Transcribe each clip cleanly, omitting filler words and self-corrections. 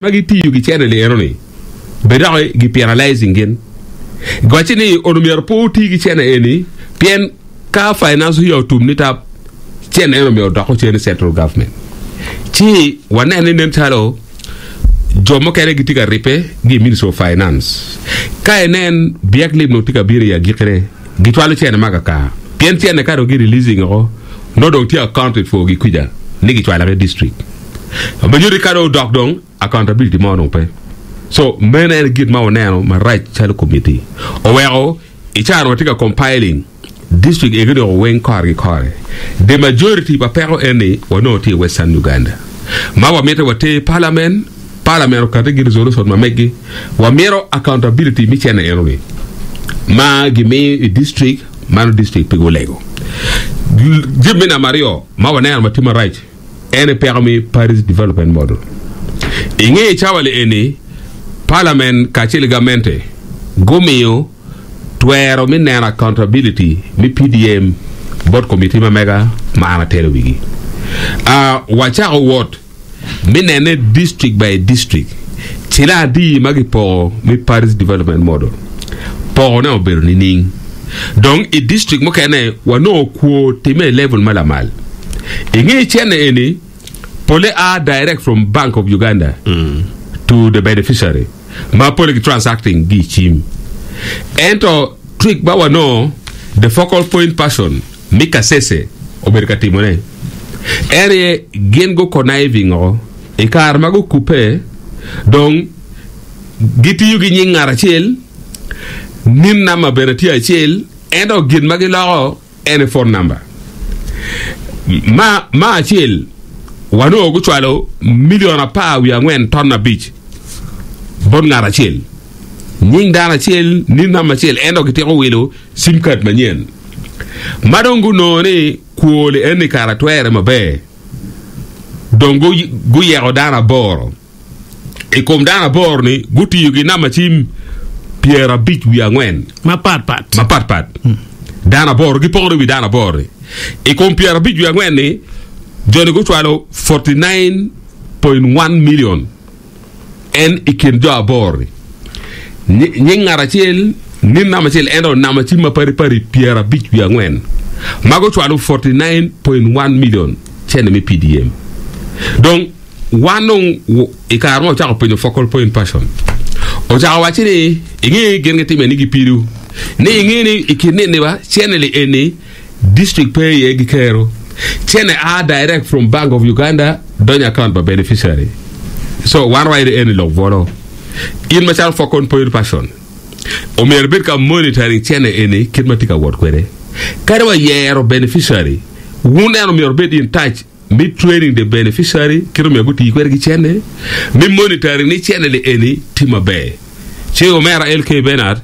Ma gitiyo ki cene li eno ni be doki gi penalizing gin. Giwaci ni ono myero pe oti ki cene eni pien ka finance year otum ni tap cene eno myero odok cen i central government. Ci waneno ni nen calo jo mukene gitye ka ribbe gi i ministry of finance. Ka inen byek lim dong tye ka bino i agikine gicwalo cene ma kakar pien cene ka dong gi releasing oko nongo dong tye accounted for gi kwica ni gicwalo ki district. Ma nyuto ni ka dong odok dong accountability mo dong pe. So meno en gin ma waneno marac calo committee. Oweko i cawa ni watye ka compiling district egi dong weng kore ki kore. The majority pa peko eni wanongo tye i Western Uganda. Ma wamito water parliament, parliament okati ki resolution ma meggi. Wamito accountability me cene eno ni ma gimiyo i district mano district pe gulego. Jami me namba aryo ma waneno ma tye marac En aye peko me Paris Development Model. I nge cawa-li eni, Parliament kacel ki gamente gumiyo twero me neno accountability me PDM bot komiti ma mega ma an atelo wigi. A Wacako wot me nene district by district cila adi ma gipoko me Paris Development Model. Pokone obedo nining? Dong i district mukene wanongo kwo time i level ma lamal. I nge cene eni, pole a direct from Bank of Uganda to the beneficiary ma pole ki transacting gi i cim. Ento trick ma wanongo the focal point person me Kasese obedo ka timone en aye gin gu conniving oko i kare ma gukubbe dong gitiyo ki nying ngat acel, nin namba bene tye acel ento gin ma giloko En aye phone number ma ma acel wanongo gucwalo milion 14 ton abic bot ngat acel nying dano acel ni namba acel ento gitiko wilo sim card manyen ma dong gunongo ni kwoli eni kara twere maber dong guyeko dano aboro. I kom dano aboro-ni gutiyo ki namba cim 54 Mapatpat. mapatpat. Dano aboro gipokore i wi dano aboro-ni. I kom pyerabic wiye angwen-ni, jo-ni gucwalo 49.1 milion en i kin jo aboro-ni. Nying ngat acel ni namba acel ento namba cim maparipari 54 ma gucwalo 49.1 milion cente me PDM. Dong Wan dong i kare ma wacako penyo focal point person, ocako wacci ni inge gin gitime ni gipido ni inge ni i kin nini wa cene li eni district pe iye gi kero cene a direct from bank of Uganda donyo account pa beneficiary so wan waye ni eni lok bwolo in macalo focal point person omyero ibed ka monitoring cene eni kit ma tye ka wot kwede kadi wa yero beneficiary wun eno myero wubed in touch Me training the beneficiary kit omyero guti kwede ki cene, me monitoring ni cene ni eni tye maber. Ci omera LK Bernard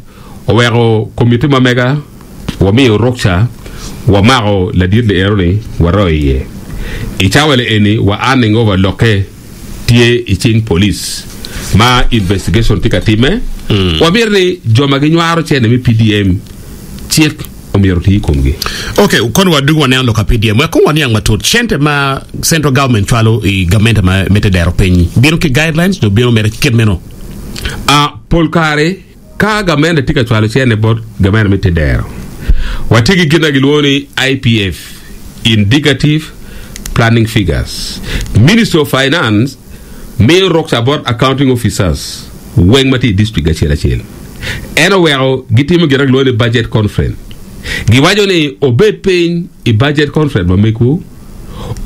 oweko komiti ma mega wamiyo rukca wamako ladit li eno ni waroyo iye. I cawa li eni wa handing over lokke tye i cing police ma investigation tye ka time. Wamito ni jo ma ginywaro cene me PDM cik omyero oti i komgi. Ok, kono wadug waneno lok pa PDM. Wek kong waniang matut, cente ma central government cwalo i gamente ma me te dero piny bino ki guidelines nyo bino mere kit meno? A Pol kare ka gamente tye ka cwalo cente bot gamente me te dero, watye ki gin ma gilwongo ni IPF, Indicative Planning Figures. Ministry of Finance miyo rukca bot accounting officers weng ma tye i district acel acel. En oweko gitimo gin ma kilwongo ni budget conference. Giwaco ni obed piny i budget conference ma megwu,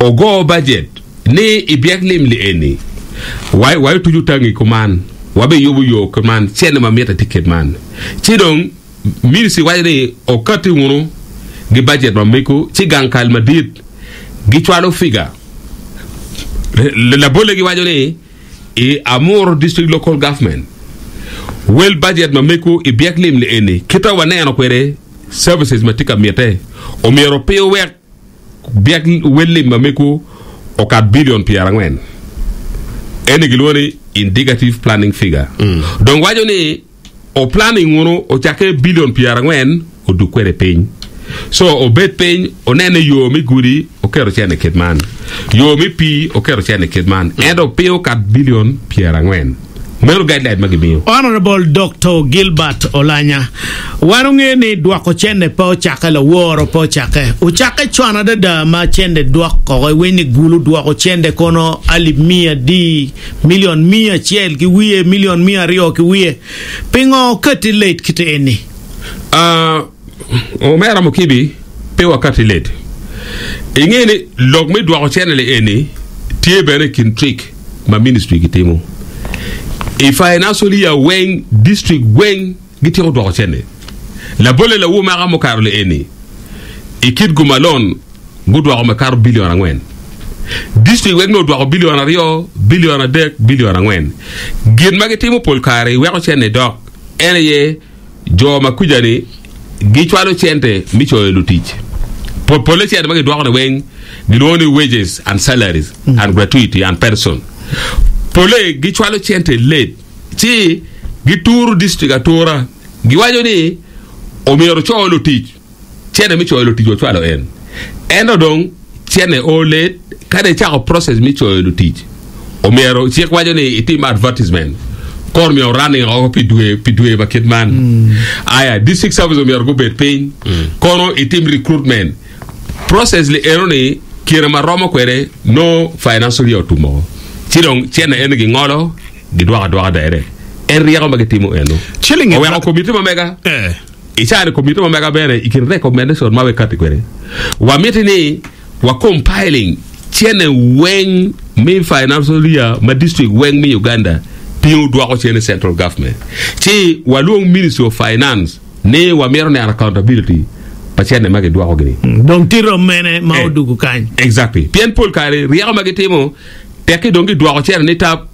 ogo budget ni i byek lim li eni, wa waitucu tangi kuman, wabiyubo yo kuman, cene ma mitte tye kit man. Ci dong ministry waco ni okati wunu gi budget ma megwu ci gang kal madit gicwalo figure. Labolle giwaco ni I Amuru District Local Government, wel bajet ma mego i byek lim li eni kita waneno kwede services ma tye ka mite omyero pe owek byek wel lim ma mego okat billion 40. Eni gilwongo ni indicative planning figure. Dong waco ni O planning wunu ocakke billion 40 odug kwede piny. So obed piny onen ni yo me gudi oketo cene kit man, yo me pii oketo cene kit man, ento pe okat bilion 40. Meno guideline ma gimiyo. Honourable Doktor Gilbert Olanya, Wan onge ni dwoko cente pe ocakke laworo pe ocakke. Ocakke con adada ma cente dwok koko iwiny ni gulu dwoko cente kono alip miya adi, milion 100 ki wiye, milion 200 ki wiye. Pingo okati late kite eni? Ah, Omera Mukibi, pe wakati late. Inge ni lok me dwoko cente li eni tye bene i kin trick ma ministry gitimo. I financial year weng, district weng gityeko dwoko cente. Labolle lawu maka mukato li eni, i Kitgum alone gudwoko makato bilion angwen. District weng nongo odwoko bilion aryo, bilion adek, bilion angwen. Gin ma gitimo pol kare weko cente dok en aye Jo ma kuca-ni gicwalo cente me coyo lutic. Polle cente ma gidwoko-ni weng gilwongo ni wages and salaries and gratuity and pension. Polle gicwalo cente late ci gituro district atura. Giwaco ni omyero oco lutic. Cente me coyo lutic wacwalo en. Ento dong cente o late ka dong icako process me coyo lutic omyero cik waco ni itim advertisement kono myero running oko pi dwe pi dwe ma kit man. Aya district service omyero gubed piny kono itim recruitment process li eno ni kine ma romo kwede no financial year otum oko ci dong cente eni gingolo gidwoko adwoka direct en ryeko ma gitimo eno Ciling oweko komiti ma mega Eh. I caa-ni komiti ma mega bene i kin recommendation ma wekati kwede, wamiti ni wa compiling cene weng me financial year ma district weng me Uganda tingo dwoko cen i central government ci walwong ministry of finance ni wamito neno accountability pa cene ma gidwoko gini. Dong tye rom mene ma Eh, odugu kany? Exactly. Pien pol kare ryeko ma gitimo tekki dong gidwoko cene ni tap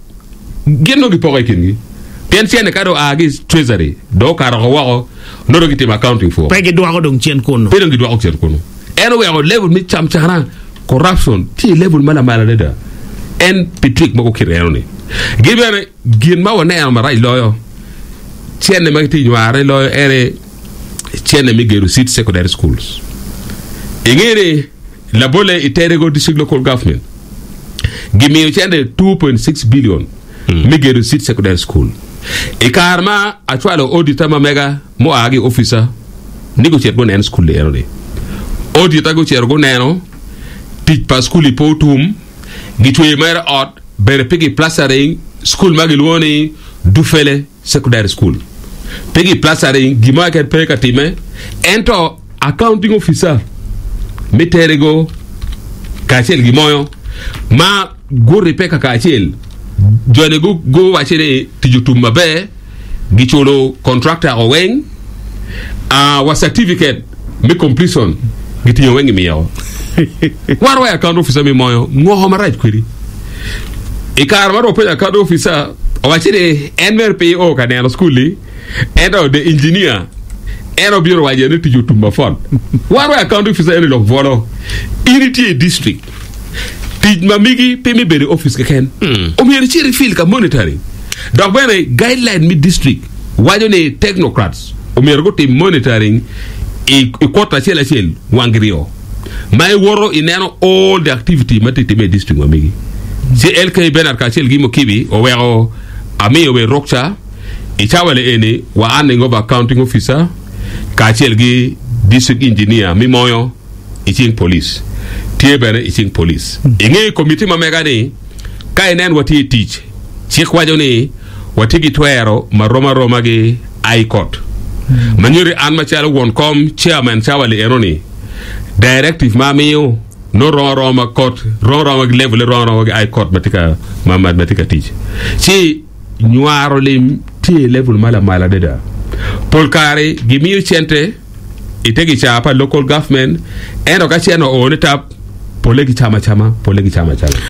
Gin nongo gipoko i kingi pien cene ka dong oa ki i treasury dong okato oko woko nongo dong gitimo accounting for. Pe gidwoko dong cen kunu. Pe dong gidwoko cen kunu. En oweko level me camcana, corruption, tye i level ma lamal adada. En pi trick ma gukito eno ni. Gi bene gin ma waneno marac loyo cene ma gitye nyware loyo en aye cene me gedo seed secondary schools. Inge ni Labolle i Terego District Local Government gimiyo cente 2.6 billion me gedo Seed Secondary School. I kare ma acwalo auditor ma mega mua ki i offica ni gucit gunen school eno ni, auditor gucito guneno tic pa school i pe otum, gicweyo mere ot bene pe ki plastering school ma gilwongo ni Dufele Secondary School pe ki plastering gin mo keken pe ka time ento Accounting officer me Terego kacel ki Moyo ma guribbe kakacel joni guwacce ni tic otum maber giculo contractor o weng wa certificate me completion gitingo weng gimiyo wan wa account officer me Moyo ngo marac kwedi i kare ma dong openyo account officer owacce ni en mere pe o ka neno school-li Ento the engineer en obino owaco ni tic otum mapol. Wan wa account officer eni lok bwolo. In itye i district. Tic ma migi pe me bedo i office keken. Omyero icit i field ka monitoring. Dok bene guideline me district waco ni technocrats omyero gutim monitoring i quarter acel acel wang giryo ma iwoto ineno all the activity ma tye time i district ma migi. Ci LK Bernard kacel ki Mukibi oweko amiyo bene rukca. I cawa ni eni wa handing over accounting officer kacel ki district engineer mi moyo i cing police tye bene i cing police. Inge committee ma mega ni ka inen watye i tic cik waco ni watye ki twero ma rom aroma ki High Court ma nyuto ni an macalo won kom chairman cawa li eno ni directive ma amiyo nongo rom aroma court rom aroma ki level rom aroma ki High Court ma tye ka ma tye ka tic ci Nywaro lim tye i level ma lamal adada. Pol kare gimiyo cente i te gicaa pa local government ento ka cente oo ni tap, pole gicamo acama, pole gicamo acama.